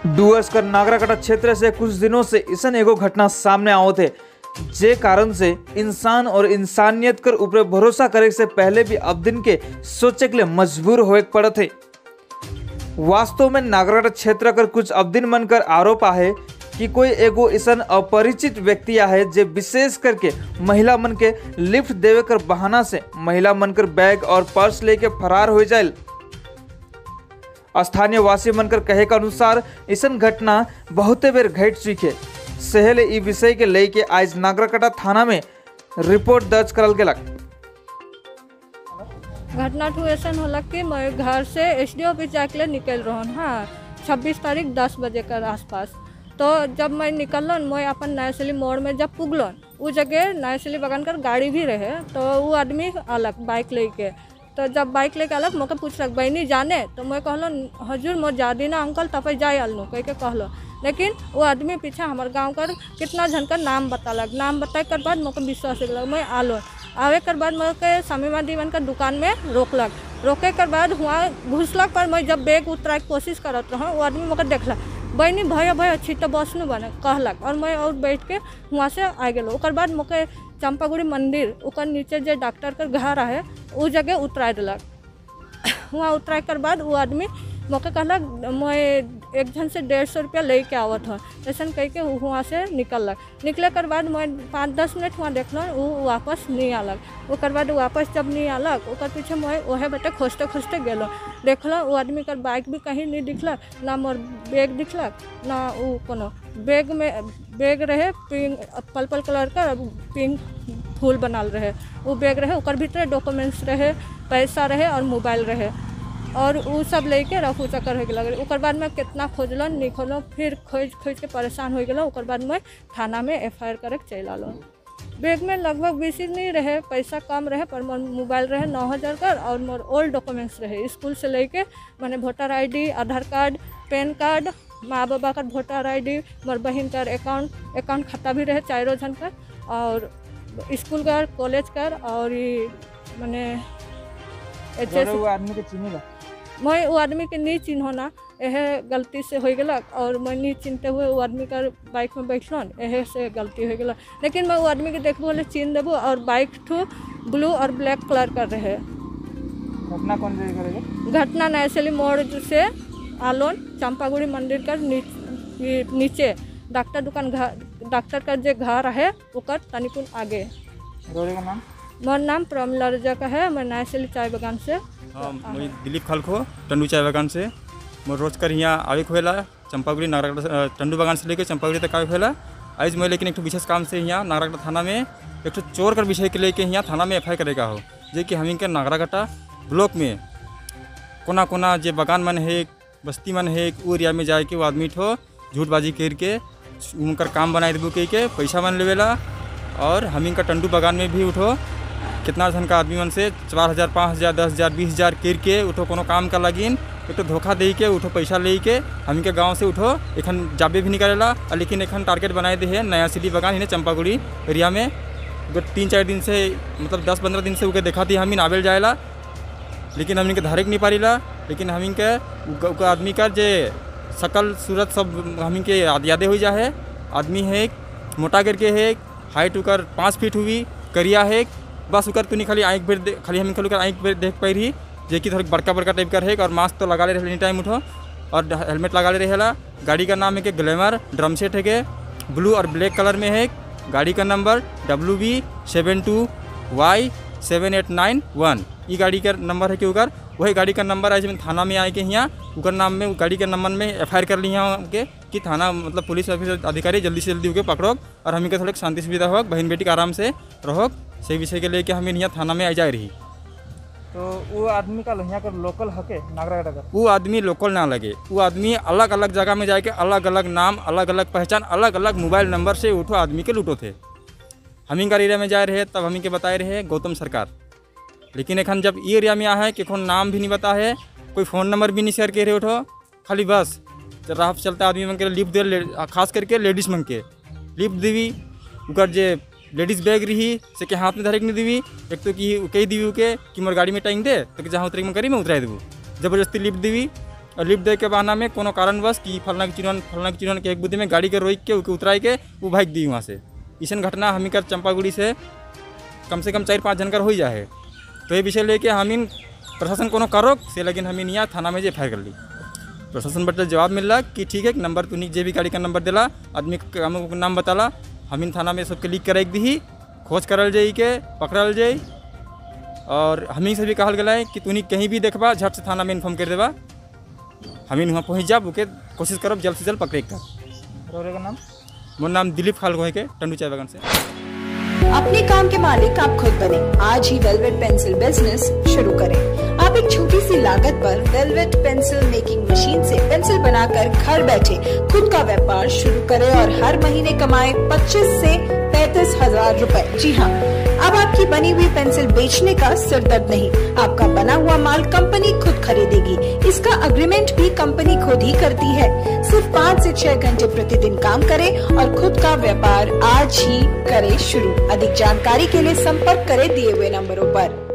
डुअर्स कर नागराकाटा क्षेत्र से कुछ दिनों से ऐसा एगो घटना सामने आवत है जे कारण से इंसान और इंसानियत कर ऊपर भरोसा करे से पहले भी अब दिन के सोचे के लिए मजबूर होए पड़त है। वास्तव में नागराकाटा क्षेत्र कर कुछ अबदिन मन कर आरोप आहे कि कोई एगो ऐसा अपरिचित व्यक्ति आहे जे विशेष करके महिला मन के लिफ्ट देवे कर बहाना से महिला मन कर बैग और पर्स लेके फरार हो जाए। स्थानीय वासी मन कर कहे के अनुसार ऐसा घटना बहुते बेर घट चुकी है। सहले ई विषय के लेके आज नागराकाटा थाना में रिपोर्ट दर्ज करल गेलक। घटना ठू ऐसा होला कि मैं घर से एसडीओ ऑफिस जाके निकल रहा हाँ 26 तारीख 10 बजे के आसपास। तो जब मैं निकलन मैं अपन नयासली मोड़ में जब पुगलन वो जगह नयासली बगान कर गाड़ी भी रहे तो वो आदमी अलग बाइक लेके। तो जब बाइक लेके अलग मोके पूछलक बहनी जाने, तो मैं कहलन हजूर मोर जा ना अंकल तब जाए अलनू कह के कहलो। लेकिन वो आदमी पीछे हमारे गाँव कर कितना जन का नाम बतालक। नाम बताए कर बाद मोके विश्वास हो मैं आलो। आवे कर बाद मोके समीमा दीवन का दुकान में रोकलक। रोके कर बाद वहाँ घुसलक पर मैं जब बैग उतराए के कोशिश करत रहा वो आदमी मोके देखलक बहनी भैया भैया अच्छी तो बस न बने कहलक और मैं और बैठ के वहाँ से आ गलो। ओकर बाद मोके चंपागुड़ी मंदिर ओकर नीचे जो डॉक्टर कर घर है वो जगह उतरा दिलक। वहाँ उतराए कर बाद वो आदमी मोके कहलक मैं एक जन से 150 रुपया ले के आवत हूँ ऐसा कह के वहाँ से निकलक। निकले कर बाद मैं 5-10 मिनट वहाँ देखल वो वापस नहीं आलक। ओकर बाद वापस जब नहीं आलक ओकर पीछे मैं वह बटे खोजते खोजते गेलो। देखल वो आदमी कर बाइक भी कहीं नहीं दिखलक, ना मोर बैग दिखलक ना वो कोनो बैग में बैग रहे पिंक पर्पल कलर का पिंक फूल बनाल रहे वो बैग रहे। ओकर भीतर डॉक्यूमेंट्स रहे, पैसा रहे और मोबाइल रहे और वो सब लेके रफू चक्कर हो गया। ओकर बाद मैं कितना खोजलन नहीं खोलो फिर खोज खोज के परेशान हो गया। ओकर बाद मैं थाना में एफआईआर करे चल आलो। बैग में लगभग बेसी नहीं रहे, पैसा कम रहे पर मोर मोबाइल रहे 9000 का और मोर ओल्ड डॉक्यूमेंट्स रहे स्कूल से लेके मैंने voter ID, Aadhaar card, PAN card, माँ बाबा का वोटर आईडी, मोर बहन का अकाउंट खाता भी रहे चारों जन का और स्कूल का कॉलेज का और मैंने एच एस। आदमी के चिन्ह मैं वो आदमी के नहीं चिन्हो यह गलती से हो गया और मैं नहीं चिन्हते हुए वो आदमी का बाइक में बैठलन यह से गलती हो गया। लेकिन मैं वो आदमी के देखबो बोले चिन्ह देबो और बाइक ठू ब्लू और ब्लैक कलर कर रहे। घटना कौन जगह करेगा? घटना नयासली मोड़ से आलोन चंपागुड़ी मंदिर का नीचे डॉक्टर दुकान घर डॉक्टर का जो घर है ओकर तनिकुन आगे। रोड़े का नाम? मोर नाम प्रमिला रजा का है, मैं नयासली चाय बगान से। हाँ, मैं दिलीप खलखो टंडू चाय बगान से। मोर रोज कर यहाँ आवे होला चंपागुड़ी नागराकाटा टंडू बगान से लेके चंपागुड़ी तक आवे होला। आज मैं लेकिन एक विशेष काम से यहाँ नागराकाटा थाना में एक चोर कर विषय के लेके यहाँ थाना में एफआईआर करेगा हो जे कि हम के नागराकाटा ब्लॉक में कोना कोना जे बगान मन है बस्ती मन है वो एरिया में जाके वो आदमी ठो झूठबाजी करके उनकर काम बनाए देबू कह के पैसा मन लेवेला। और हम का टंडू बगान में भी उठो कितना जन का आदमी मन से 4000, 5000, 10,000, 20,000 कर के उठो कोनो काम का लगिन एक धोखा दे के उठो पैसा ले के हम के गाँव से उठो एखन जाबे भी नहीं करेला। लेकिन एखन टारगेट बनाए दे है नयासली बगान इन्हें चंपागुड़ी एरिया में 3-4 दिन से मतलब 10-15 दिन से उके देखा थी हम आवेल जाएला लेकिन हमन के धारे नहीं पारीला। लेकिन हमन के आदमी का जे शकल सूरत सब हमन के यादे हो जाए। आदमी है मोटा करके है, हाइट उकर 5 फीट हुई, करिया है, बस उकर तुनी खाली आँख भर खाली हम खाली आँख भर देख पाई रही जे कि थोड़ा बड़का बड़का टाइप का रहे और मास्क तो लगा ले रहे एनी टाइम उठो और हेलमेट लगा ले रहेला। गाड़ी का नाम है कि ग्लैमर ड्रम सेट है के ब्लू और ब्लैक कलर में है। गाड़ी का नंबर WB72Y7891 ये गाड़ी का नंबर है कि उकर वही गाड़ी का नंबर आज थाना में आए के यहाँ उकर नाम में गाड़ी के नंबर में एफआईआर कर ली यहाँ के कि थाना मतलब पुलिस ऑफिसर अधिकारी जल्दी से जल्दी उके पकड़ो और हमें के थोड़ा शांति सुविधा हो, बहन बेटी के आराम से रहो। सही विषय के लेके हमें यहाँ थाना में आ जा रही। तो वो आदमी का यहाँ का लोकल हके नागराकाटा का? वो आदमी लोकल ना लगे, वो आदमी अलग अलग जगह में जाके अलग अलग नाम, अलग अलग पहचान, अलग अलग मोबाइल नंबर से उठो आदमी के लूटो थे। हम का एरिया में जा रहे तब हम के बताए रहे गौतम सरकार, लेकिन एखन जब ये एरिया में आया है कि कौन नाम भी नहीं बता है, कोई फ़ोन नंबर भी नहीं शेयर करे उठो, खाली बस राह चलता आदमी मन के लिफ्ट दे, खास करके लेडीज मन के लिफ्ट देवी उकर जे लेडीज बैग रही से के हाथ में धरे नहीं देवी। एक तो कि कही देवी के कि मोर गाड़ी में टाइम दे तो जहाँ उतरे मन करी मैं उतराई देबू, जबरदस्ती लिफ्ट देवी। और लिफ्ट दे के बहाना में कोनो कारणवश कि फलना के चिन्हन के एक बुद्धि में गाड़ी के रोक के उके उतराई के वो भाग दी वहाँ से। ऐसा घटना हमी कर चंपागुड़ी से कम से कम 4-5 जन कर हो जाए। तो ये विषय लेके हमीन प्रशासन कोनो करो से लेकिन हमीन यहाँ थाना में जे एफ कर ली। प्रशासन बटे जवाब मिलला कि ठीक है नंबर तुनी जे भी गाड़ी का नंबर दिला आदमी के नाम बताला, हमीन थाना में सबके लीक करे दी, खोज करल जाई के पकड़ल जाई। और हमीन से भी कहल गया है कि तुनी कहीं भी देखबा झट से थाना में इन्फॉर्म कर देबा, हमीन वहाँ पहुँच जाब, ओके कोशिश करब जल्द से जल्द पकड़े का। नाम? मोर नाम दिलीप खालगो है के टंडू चाय बागान से। अपने काम के मालिक आप खुद बने, आज ही वेलवेट पेंसिल बिजनेस शुरू करें। आप एक छोटी सी लागत पर वेलवेट पेंसिल मेकिंग मशीन से पेंसिल बनाकर घर बैठे खुद का व्यापार शुरू करें और हर महीने कमाएं 25 से 35 हजार रुपए। जी हाँ, अब आपकी बनी हुई पेंसिल बेचने का सिर दर्द नहीं, आपका बना हुआ माल कंपनी खुद खरीदेगी। इसका अग्रीमेंट भी कंपनी खुद ही करती है। सिर्फ 5 से 6 घंटे प्रतिदिन काम करें और खुद का व्यापार आज ही करें शुरू। अधिक जानकारी के लिए संपर्क करें दिए हुए नंबरों पर।